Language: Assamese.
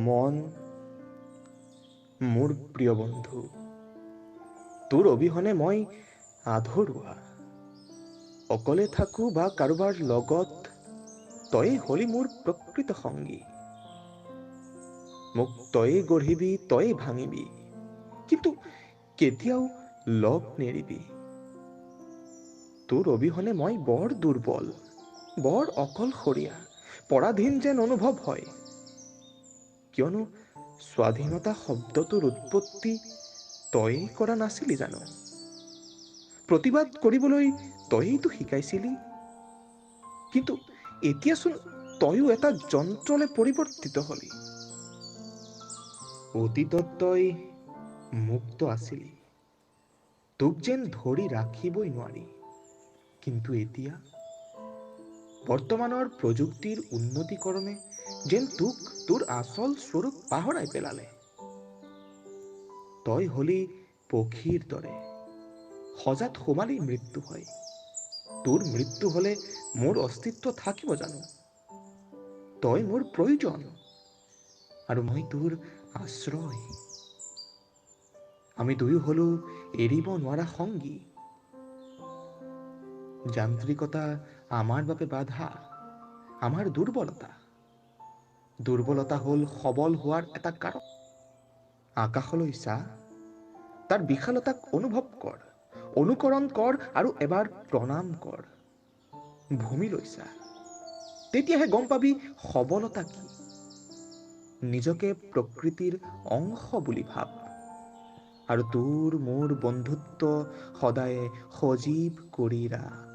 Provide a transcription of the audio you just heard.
মন মোৰ প্ৰিয় বন্ধু, তোৰ অবিহনে মই আধৰুৱা। অকলে থাকো বা কাৰোবাৰ লগত, তয়ে হলি মোৰ প্ৰকৃত সংগী। মোক তয়ে গঢ়িবি, তয়ে ভাঙিবি, কিন্তু কেতিয়াও লগ নেৰিবি। তোৰ অবিহনে মই বৰ দুৰ্বল, বৰ অকলশৰীয়া, পৰাধীন যেন অনুভৱ হয়। কিয়নো স্বাধীনতা শব্দটোৰ উৎপত্তি তয়েই কৰা নাছিলি জানো? প্ৰতিবাদ কৰিবলৈ তয়েইতো শিকাইছিলি। কিন্তু এতিয়াচোন তয়ো এটা যন্ত্ৰলৈ পৰিৱৰ্তিত হলি। অতীতত তই মুক্ত আছিলি, তোক যেন ধৰি ৰাখিবই নোৱাৰি। কিন্তু এতিয়া বৰ্তমানৰ প্ৰযুক্তিৰ উন্নতিকৰণে যেন তোক তোৰ আচল স্বৰূপ পাহৰাই পেলালে। তই হলি পক্ষীৰ দৰে, সজাত সোমালেই মৃত্যু হয়। তোৰ মৃত্যু হলে মোৰ অস্তিত্ব থাকিব জানো? তই মোৰ প্ৰয়োজন আৰু মই তোৰ আশ্ৰয়। আমি দুয়ো হলো এৰিব নোৱাৰা সংগী। যান্ত্ৰিকতা আমাৰ বাবে বাধা, আমাৰ দুৰ্বলতা। দুৰ্বলতা হ'ল সবল হোৱাৰ এটা কাৰণ। আকাশলৈ চা, তাৰ বিশালতাক অনুভৱ কৰ, অনুকৰণ কৰ আৰু এবাৰ প্ৰণাম কৰ। ভূমিলৈ চা, তেতিয়াহে গম পাবি সবলতা কি। নিজকে প্ৰকৃতিৰ অংশ বুলি ভাব আৰু তোৰ মোৰ বন্ধুত্ব সদায়ে সজীৱ কৰি ৰাখ।